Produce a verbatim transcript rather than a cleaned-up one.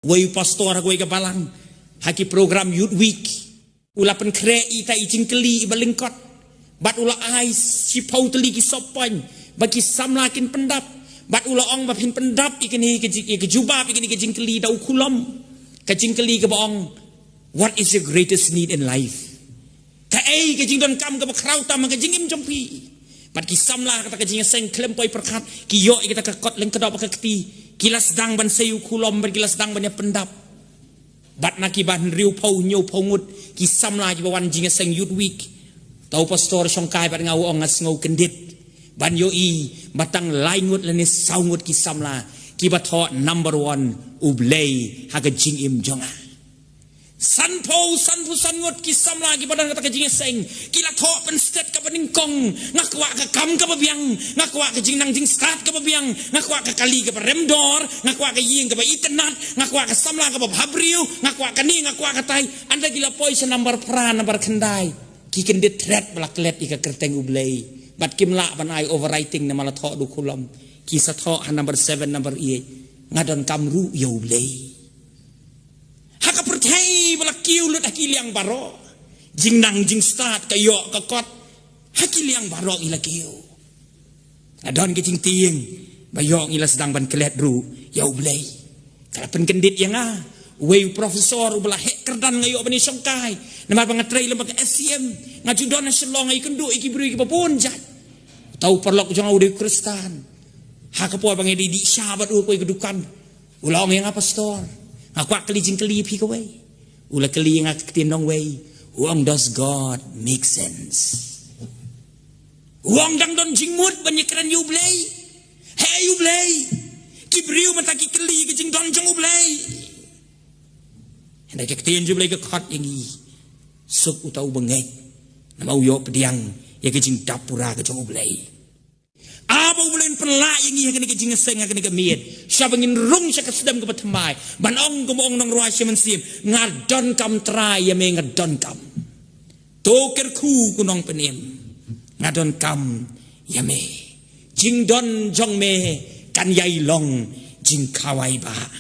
Wei u pastor ha kawei ka balang, ha ki program Youth Week, u la pynkhreh ita i jingkylli iba lyngkot. Bad u la ai shiphew tylli ki subpoint ba ki samla kin pyndap. Bad u la ong ba phin pyndap ïa kane ka jing, ïa ka jubab ïa kane ka jingkylli da u khulom. Ka jingkylli kaba ong, "What is your greatest need in life?" Kaei ka jingdonkam kaba khraw tam ha ka jingim jong phi? Bad ki samla ha kata ka jingïaseng khlem poi pyrkhat, ki ïoh ïa kata ka kot lyngkdop ha ka kti, ki la sdang ban sei u khulom, bad ki la sdang ban ïa pyndap. Bad na kiba hynriewphew hynñiewphew ngut ki samla kiba wan jingïaseng Youth Week, uta u pastor shongkai bad nga u ong, nga sngew kyndit ban ïohi ba tang lai ngut lane saw ngut ki samla kiba thoh number one U Blei ha ka jingim jong nga. Sanphew, sanphew san ngut ki samla kiba don ha kata ka jingïaseng ki la thoh pynstet kaba nyngkong: "Nga kwah ka kam kaba biang, nga kwah ka jingnang jingstad kaba biang, nga kwah ka kali kaba rem dor, nga kwah ka ïing kaba itynnad, nga kwah ka samla kaba bhabriew, nga kwah kane, nga kwah katai." Ynda ki la poi sha nambar phra, nambar khyndai, ki kyndit thret ba la klet ïa ka kyrteng U Blei. Bad kim lah ban ai overwriting namar la thoh da u khulom. Ki sa thoh ha nambar seven, nambar eight: "Nga donkam ruh ïa U Blei." Ha ka pyrthei ba la kiew lut ha ki liang baroh, jingnang jingstad, ka ïoh ka kot, ha ki liang baroh ngi la kiew. Nga don ka jingtieng ba ïoh ngi la sdang ban klet ruh ïa U Blei. Ka la pynkyndit ïa nga. Uwei u professor uba la heh kyrdan nga ïoh ban ïashongkai namar ba nga trei lem bad ka S C M. Nga ju don ha Shillong, nga ïakynduh ïa ki briew kiba bun jait. Uta u paralok jong nga u dei u Khristan. Ha ka por ba nga dei dih sha bad u ha kawei ka dukan, u la ong ïa nga, "Pastor, nga kwah kylli jingkylli ïa phi kawei." U la kylli ïa nga ka ktien nongwei, u ong, "Does God make sense?" U ong, "Dang don jingmut ban ïakren ïa U Blei? Hei U Blei, ki briew mynta ki kylli ïa ka jingdon jong U Blei." Hynrei ka ktien jong U Blei ka khot ïa ngi, "Suk uta uba ngeit, namar u ïoh pdiang ïa ka jingdap pura ka jong U Blei." Haba U Blei un pynlah ïa ngi ha kane ka jingïaseng, ha kane ka miet, shwa ba ngin rung sha ka sdem kaba thymmai ban ong kumba ong u nongrwai shimet mynsiem: "Nga donkam Trai, ïa me nga donkam. To kyrkhu ko nongpynim, nga donkam ïa me. Jingdon jong me kan ïai long jingkhawai bah."